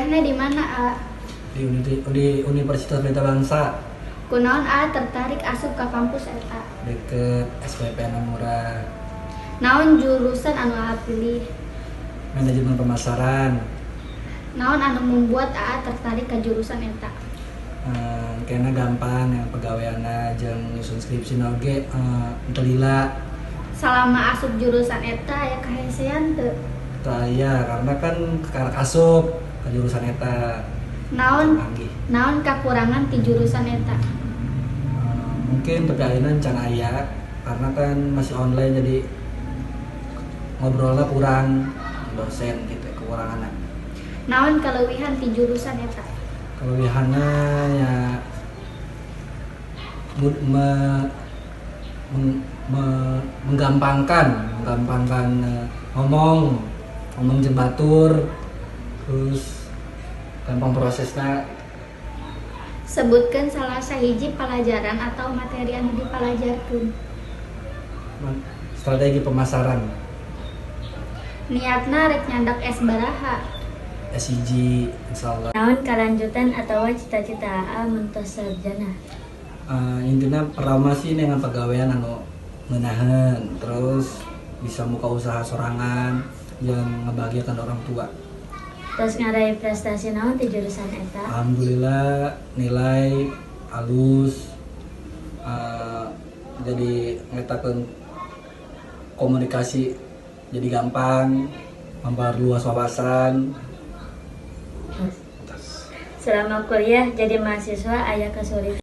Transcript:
Kuliahna di mana, A? Di Universitas Pelita Bangsa. Kunaon A tertarik asup ka kampus eta? Deket, SPP murah. Naon jurusan anu A pilih? Manajemen pemasaran. Naon anu membuat AA tertarik ke jurusan eta? Kayaknya gampang yang pagaweanna, jeung nyusun skripsi oge teu lila. Selama asup jurusan eta, aya kahesean teu? Teu aya, karena kan kakarak asup ke jurusan eta. Naon Canggih. Naon kakurangan ti jurusan eta? Mungkin tapi ayeuna can aya, karena kan masih online, jadi ngobrolnya kurang dosen gitu kekurangannya. Naon kaleuwihan ti jurusan eta? Kelebihannya ya menggampangkan menggampangkan ngomong ngomong jeung batur, terus gampang prosesnya. Sebutkan salah sahiji pelajaran atau materi anu dipalajarkeun. Strategi pemasaran. Niatna rek nyandak S baraha? S1 insyaallah. Naon kalanjutan atau cita-cita Aa mun tos sarjana? Intinya pertama sih dengan pagawean anu ngeunaheun, terus bisa muka usaha sorangan yang ngebahagiakan orang tua. Tos ngaraih prestasi naon ti jurusan eta? Alhamdulillah nilai alus, jadi ngetakeun komunikasi jadi gampang, memperluas wawasan. Selama kuliah jadi mahasiswa, aya kesulitan?